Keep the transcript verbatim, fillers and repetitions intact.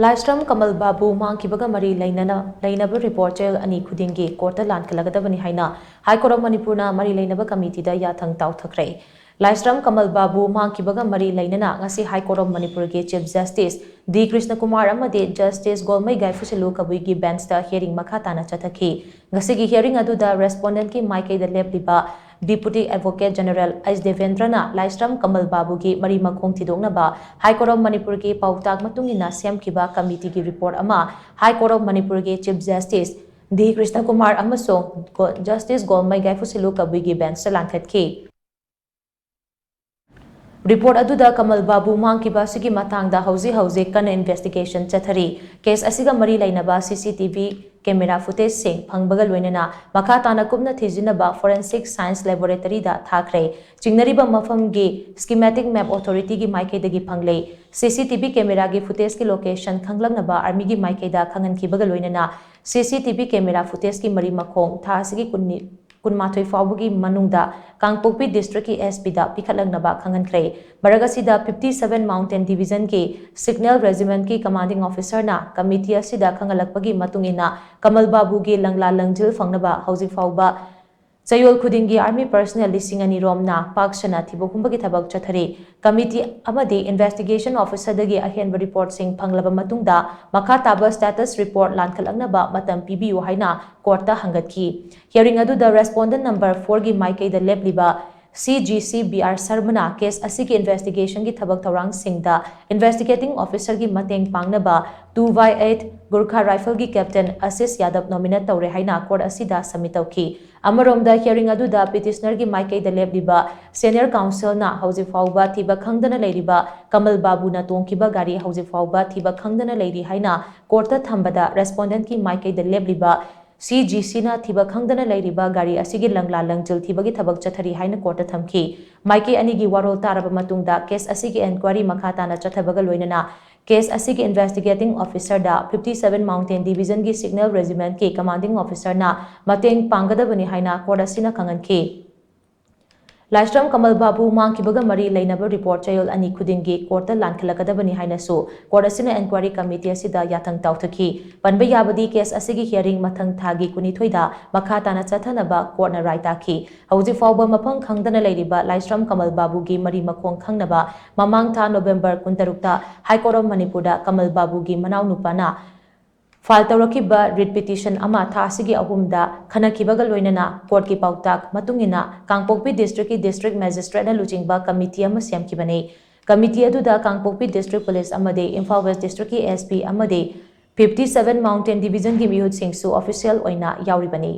ꯂꯥꯏꯁ꯭ꯔꯝ ꯀꯃꯜ ꯕꯥꯕꯨ ꯃꯥꯡꯈꯤꯕꯒ ꯃꯔꯤ ꯂꯩꯅꯅ ꯂꯩꯅꯕ ꯔꯤꯄꯣꯔꯠ ꯆꯌꯣꯜ ꯑꯅꯤ ꯈꯨꯗꯤꯡꯒꯤ ꯀꯣꯔꯠꯇ ꯂꯥꯟꯈꯠꯂꯒꯗꯕꯅꯤ ꯍꯥꯏꯅ ꯍꯥꯏ ꯀꯣꯔꯠ ꯑꯣꯐ ꯃꯅꯤꯄꯨꯔꯅ ꯃꯔꯤ ꯂꯩꯅꯕ ꯀꯃꯤꯇꯤꯗ ꯌꯥꯊꯪ ꯇꯥꯎꯊꯈ꯭ꯔꯦ꯫ ꯂꯥꯏꯁ꯭ꯔꯝ ꯀꯃꯜ ꯕꯥꯕꯨ ꯃꯥꯡꯈꯤꯕꯒ ꯃꯔꯤ ꯂꯩꯅꯅ ꯉꯁꯤ ꯍꯥꯏ ꯀꯣꯔꯠ ꯑꯣꯐ ꯃꯅꯤꯄꯨꯔꯒꯤ ꯆꯤꯐ ꯖꯁꯇꯤꯁ ꯗꯤ ꯀ꯭ꯔꯤꯁꯅꯀꯨꯃꯥꯔ ꯑꯃꯗꯤ ꯖꯁꯇꯤꯁ ꯒꯣꯜꯃꯩ ꯒꯥꯏꯐꯨꯁꯤꯂꯨ ꯀꯕꯨꯏꯒꯤ ꯕꯦꯟꯆꯇ ꯍꯤꯌꯥꯔꯤꯡ ꯃꯈꯥ ꯇꯥꯅ ꯆꯠꯊꯈꯤ꯫ ꯉꯁꯤꯒꯤ ꯍꯤꯌꯥꯔꯤꯡ ꯑꯗꯨꯗ ꯔꯦꯁꯄꯣꯟꯗꯦꯟꯠꯀꯤ ꯃꯥꯏꯀꯩꯗ ꯂꯦꯞꯂꯤꯕ ꯗꯤꯄꯨꯇꯤ ꯑꯦꯗꯚꯣꯀꯦꯠ ꯖꯦꯅꯔꯦꯜ ꯑꯩꯆ ꯗꯦꯕꯦꯟꯗ꯭ꯔꯅ ꯂꯥꯏꯁ꯭ꯔꯝ ꯀꯃꯜ ꯕꯥꯕꯨꯒꯤ ꯃꯔꯤ ꯃꯈꯣꯡ ꯊꯤꯗꯣꯛꯅꯕ ꯍꯥꯏ ꯀꯣꯔꯠ ꯑꯣꯐ ꯃꯅꯤꯄꯨꯔꯒꯤ ꯄꯥꯎꯇꯥꯛ ꯃꯇꯨꯡ ꯏꯟꯅ ꯁꯦꯝꯈꯤꯕ ꯀꯃꯤꯇꯤꯒꯤ ꯔꯤꯄꯣꯔꯠ ꯑꯃ ꯍꯥꯏ ꯀꯣꯔꯠ ꯑꯣꯐ ꯃꯅꯤꯄꯨꯔꯒꯤ ꯆꯤꯐ ꯖꯁꯇꯤꯁ ꯗꯤ ꯀ꯭ꯔꯤꯁꯅꯀꯨꯃꯥꯔ ꯑꯃꯁꯨꯡ ꯒꯣ-, ꯖꯁꯇꯤꯁ ꯒꯣꯜꯃꯩ ꯒꯥꯏꯐꯨꯁꯤꯂꯨ ꯀꯕꯨꯏꯒꯤ ꯕꯦꯟꯆꯇ ꯂꯥꯟꯈꯠꯈꯤ꯫ ꯔꯤꯄꯣꯔꯠ ꯑꯗꯨꯗ ꯀꯃꯜ ꯕꯥꯕꯨ ꯃꯥꯡꯈꯤꯕ ꯑꯁꯤꯒꯤ ꯃꯇꯥꯡꯗ ꯍꯧꯖꯤꯛ ꯍꯧꯖꯤꯛ ꯀꯟꯅ ꯏꯟꯚꯦꯁꯇꯤꯒꯦꯁꯟ ꯆꯠꯊꯔꯤ꯫ ꯀꯦꯁ ꯑꯁꯤꯒ ꯃꯔꯤ ꯂꯩꯅꯕ ꯁꯤ ꯁꯤ ꯇꯤ ꯚꯤ ꯀꯦꯃꯦꯔꯥ ꯐꯨꯇꯦꯖꯁꯤꯡ ꯐꯪꯕꯒ ꯂꯣꯏꯅꯅ ꯃꯈꯥ ꯇꯥꯅ ꯀꯨꯞꯅ ꯊꯤꯖꯤꯟꯅꯕ ꯐꯣꯔꯦꯟꯁꯤꯛ ꯁꯥꯏꯟꯁ ꯂꯦꯕꯣꯔꯦꯇꯔꯤꯗ ꯊꯥꯈ꯭ꯔꯦ꯫ ꯆꯤꯡꯅꯔꯤꯕ ꯃꯐꯝꯒꯤ ꯁ꯭ꯀꯤꯃꯦꯇꯤꯛ ꯃꯦꯞ ꯑꯣꯊꯣꯔꯤꯇꯤꯒꯤ ꯃꯥꯏꯀꯩꯗꯒꯤ ꯐꯪꯂꯦ꯫ ꯁꯤ ꯁꯤ ꯇꯤ ꯚꯤ ꯀꯦꯃꯦꯔꯥꯒꯤ ꯐꯨꯇꯦꯖꯀꯤ ꯂꯣꯀꯦꯁꯟ ꯈꯪꯂꯛꯅꯕ ꯑꯥꯔꯃꯤꯒꯤ ꯃꯥꯏꯀꯩꯗ ꯈꯪꯍꯟꯈꯤꯕꯒ ꯂꯣꯏꯅꯅ ꯁꯤ ꯁꯤ ꯇꯤ ꯚꯤ ꯀꯦꯃꯦꯔꯥ ꯐꯨꯇꯦꯖꯀꯤ ꯃꯔꯤ ꯃꯈꯣꯡ ꯊꯥ ꯑꯁꯤꯒꯤ ꯀꯨꯟꯅꯤ-, ꯀꯨꯟꯃꯥꯊꯣꯏ ꯐꯥꯎꯕꯒꯤ ꯃꯅꯨꯡꯗ ꯀꯥꯡꯄꯣꯛꯄꯤ ꯗꯤꯁꯇ꯭ꯔꯤꯛꯀꯤ ꯑꯦꯁ ꯄꯤꯗ ꯄꯤꯈꯠꯂꯛꯅꯕ ꯈꯪꯍꯟꯈ꯭ꯔꯦ꯫ ꯃꯔꯛ ꯑꯁꯤꯗ ꯐꯤꯐꯇꯤ ꯁꯚꯦꯟ ꯃꯥꯎꯟꯇꯦꯟ ꯗꯤꯚꯤꯖꯟꯒꯤ ꯁꯤꯒꯅꯦꯜ ꯔꯦꯖꯤꯃꯦꯟꯠꯀꯤ ꯀꯃꯥꯟꯗꯤꯡ ꯑꯣꯐꯤꯁꯔꯅ ꯀꯃꯤꯇꯤ ꯑꯁꯤꯗ ꯈꯪꯍꯜꯂꯛꯄꯒꯤ ꯃꯇꯨꯡ ꯏꯟꯅ ꯀꯃꯜ ꯕꯥꯕꯨꯒꯤ ꯂꯪꯂꯥ ꯂꯪꯖꯤꯜ ꯐꯪꯅꯕ ꯍꯧꯖꯤꯛ ꯐꯥꯎꯕ ꯆꯌꯣꯜ ꯈꯨꯗꯤꯡꯒꯤ ꯑꯥꯔꯃꯤ ꯄꯔꯁꯅꯦꯜ ꯂꯤꯁꯤꯡ ꯑꯅꯤ ꯔꯣꯝꯅ ꯄꯥꯛ ꯁꯟꯅ ꯊꯤꯕ ꯍꯨꯝꯕꯒꯤ ꯊꯕꯛ ꯆꯠꯊꯔꯤ꯫ ꯀꯃꯤꯇꯤ ꯑꯃꯗꯤ ꯏꯟꯚꯦꯁꯇꯤꯒꯦꯁꯟ ꯑꯣꯐꯤꯁꯔꯗꯒꯤ ꯑꯍꯦꯟꯕ ꯔꯤꯄꯣꯔꯠꯁꯤꯡ ꯐꯪꯂꯕ ꯃꯇꯨꯡꯗ ꯃꯈꯥ ꯇꯥꯕ ꯁ꯭ꯇꯦꯇꯁ ꯔꯤꯄꯣꯔꯠ ꯂꯥꯟꯈꯠꯂꯛꯅꯕ ꯃꯇꯝ ꯄꯤꯕꯤꯌꯨ ꯍꯥꯏꯅ ꯀꯣꯔꯠꯇ ꯍꯪꯒꯠꯈꯤ꯫ ꯍꯤꯌꯥꯔꯤꯡ ꯑꯗꯨꯗ ꯔꯦꯁꯄꯣꯟꯗꯦꯟꯠ ꯅꯝꯕꯔ ꯐꯣꯔꯒꯤ ꯃꯥꯏꯀꯩꯗ ꯂꯦꯞꯂꯤꯕ C G C B R ꯁꯔꯃꯅ case ꯑꯁꯤꯒꯤ ꯏꯟꯚꯦꯁꯇꯤꯒꯦꯁꯟꯒꯤ ꯊꯕꯛ ꯊꯧꯔꯥꯡꯁꯤꯡꯗ ꯏꯟꯚꯦꯁꯇꯤꯒꯦꯇꯤꯡ ꯑꯣꯐꯤꯁꯔꯒꯤ ꯃꯇꯦꯡ ꯄꯥꯡꯅꯕ ꯇꯨ ꯕꯥꯏ ꯑꯩꯠ ꯒꯨꯔꯈꯥ ꯔꯥꯏꯐꯜꯒꯤ ꯀꯦꯞꯇꯦꯟ ꯑꯁꯤꯁ ꯌꯥꯗꯕ ꯅꯣꯃꯤꯅꯦꯠ ꯇꯧꯔꯦ ꯍꯥꯏꯅ ꯀꯣꯔꯠ ꯑꯁꯤꯗ ꯁꯕꯃꯤꯠ ꯇꯧꯈꯤ꯫ ꯑꯃꯔꯣꯝꯗ, ꯍꯤꯌꯥꯔꯤꯡ ꯑꯗꯨꯗ ꯄꯤꯇꯤꯁꯅꯔꯒꯤ ꯃꯥꯏꯀꯩꯗ ꯂꯦꯞꯂꯤꯕ ꯁꯦꯅꯤꯌꯔ ꯀꯥꯎꯟꯁꯤꯜꯅ ꯍꯧꯖꯤꯛ ꯐꯥꯎꯕ ꯊꯤꯕ ꯈꯪꯗꯅ ꯂꯩꯔꯤꯕ ꯀꯃꯜ ꯕꯥꯕꯨꯅ ꯇꯣꯡꯈꯤꯕ ꯒꯥꯔꯤ ꯍꯧꯖꯤꯛ ꯐꯥꯎꯕ ꯊꯤꯕ ꯈꯪꯗꯅ ꯂꯩꯔꯤ ꯍꯥꯏꯅ ꯀꯣꯔꯠꯇ ꯊꯝꯕꯗ, ꯔꯦꯁꯄꯣꯟꯗꯦꯟꯠꯀꯤ ꯃꯥꯏꯀꯩꯗ ꯂꯦꯞꯂꯤꯕ ꯁꯤ ꯖꯤ ꯁꯤꯅ ꯊꯤꯕ ꯈꯪꯗꯅ ꯂꯩꯔꯤꯕ ꯒꯥꯔꯤ ꯑꯁꯤꯒꯤ ꯂꯪꯂꯥ ꯂꯪꯖꯤꯜ ꯊꯤꯕꯒꯤ ꯊꯕꯛ ꯆꯠꯊꯔꯤ ꯍꯥꯏꯅ ꯀꯣꯔꯠꯇ ꯊꯝꯈꯤ꯫ ꯃꯥꯏꯀꯩ ꯑꯅꯤꯒꯤ ꯋꯥꯔꯣꯜ ꯇꯥꯔꯕ ꯃꯇꯨꯡꯗ ꯀꯦꯁ ꯑꯁꯤꯒꯤ ꯑꯦꯟꯀ꯭ꯋꯥꯏꯔꯤ ꯃꯈꯥ ꯇꯥꯅ ꯆꯠꯊꯕꯒ ꯂꯣꯏꯅꯅ ꯀꯦꯁ ꯑꯁꯤꯒꯤ ꯏꯟꯚꯦꯁꯇꯤꯒꯦꯇꯤꯡ ꯑꯣꯐꯤꯁꯔꯗ ꯐꯤꯐꯇꯤ ꯁꯚꯦꯟ ꯃꯥꯎꯟꯇꯦꯟ ꯗꯤꯚꯤꯖꯟꯒꯤ ꯁꯤꯒꯅꯦꯜ ꯔꯦꯖꯤꯃꯦꯟꯠꯀꯤ ꯀꯃꯥꯟꯗꯤꯡ ꯑꯣꯐꯤꯁꯔꯅ ꯃꯇꯦꯡ ꯄꯥꯡꯒꯗꯕꯅꯤ ꯍꯥꯏꯅ ꯀꯣꯔꯠ ꯑꯁꯤꯅ ꯈꯪꯍꯟꯈꯤ꯫ ꯂꯥꯏꯁ꯭ꯔꯝ ꯀꯃꯜ ꯕꯥꯕꯨ ꯃꯥꯡꯈꯤꯕꯒ ꯃꯔꯤ ꯂꯩꯅꯕ ꯔꯤꯄꯣꯔꯠ ꯆꯌꯣꯜ ꯑꯅꯤ ꯈꯨꯗꯤꯡꯒꯤ ꯀꯣꯔꯠꯇ ꯂꯥꯟꯈꯠꯂꯛꯀꯗꯕꯅꯤ ꯍꯥꯏꯅꯁꯨ ꯀꯣꯔꯠ ꯑꯁꯤꯅ ꯏꯟꯀ꯭ꯋꯥꯏꯔꯤ ꯀꯃꯤꯇꯤ ꯑꯁꯤꯗ ꯌꯥꯊꯪ ꯇꯧꯊꯈꯤ꯫ ꯄꯟꯕ ꯌꯥꯕꯗꯤ, ꯀꯦꯁ ꯑꯁꯤꯒꯤ ꯍꯤꯌꯥꯔꯤꯡ ꯃꯊꯪ ꯊꯥꯒꯤ ꯀꯨꯟꯅꯤꯊꯣꯏꯗ ꯃꯈꯥ ꯇꯥꯅ ꯆꯠꯊꯅꯕ ꯀꯣꯔꯠꯅ ꯔꯥꯏ ꯇꯥꯈꯤ꯫ ꯍꯧꯖꯤꯛ ꯐꯥꯎꯕ ꯃꯐꯝ ꯈꯪꯗꯅ ꯂꯩꯔꯤꯕ ꯂꯥꯏꯁ꯭ꯔꯝ ꯀꯃꯜ ꯕꯥꯕꯨꯒꯤ ꯃꯔꯤ ꯃꯈꯣꯡ ꯈꯪꯅꯕ ꯃꯃꯥꯡ ꯊꯥ ꯅꯣꯕꯦꯝꯕꯔ ꯀꯨꯟꯇꯔꯨꯛꯇ High Court of ꯃꯅꯤꯄꯨꯔꯗ ꯀꯃꯜ ꯕꯥꯕꯨꯒꯤ ꯃꯅꯥꯎꯅꯨꯄꯥꯅ ꯐꯥꯏꯜ ꯇꯧꯔꯛꯈꯤꯕ ꯔꯤꯠ ꯄꯤꯇꯤꯁꯟ ꯑꯃ ꯊꯥ ꯑꯁꯤꯒꯤ ꯑꯍꯨꯝꯗ ꯈꯟꯅꯈꯤꯕꯒ ꯂꯣꯏꯅꯅ ꯀꯣꯔꯠꯀꯤ ꯄꯥꯎꯇꯥꯛ ꯃꯇꯨꯡ ꯏꯟꯅ ꯀꯥꯡꯄꯣꯛꯄꯤ ꯗꯤꯁꯇ꯭ꯔꯤꯛꯀꯤ ꯗꯤꯁꯇ꯭ꯔꯤꯛ ꯃꯦꯖꯤꯁꯇ꯭ꯔꯦꯠꯅ ꯂꯨꯆꯤꯡꯕ ꯀꯃꯤꯇꯤ ꯑꯃ ꯁꯦꯝꯈꯤꯕꯅꯤ꯫ ꯀꯃꯤꯇꯤ ꯑꯗꯨꯗ ꯀꯥꯡꯄꯣꯛꯄꯤ ꯗꯤꯁꯇ꯭ꯔꯤꯛ ꯄꯨꯂꯤꯁ ꯑꯃꯗꯤ ꯏꯝꯐꯥꯜ ꯋꯦꯁ ꯗꯤꯁꯇ꯭ꯔꯤꯛꯀꯤ SP ꯑꯃꯗꯤ fifty seven Mountain Divisionꯒꯤ ꯃꯤꯍꯨꯠꯁꯤꯡꯁꯨ ꯑꯣꯐꯤꯁꯤꯌꯦꯜ ꯑꯣꯏꯅ ꯌꯥꯎꯔꯤꯕꯅꯤ꯫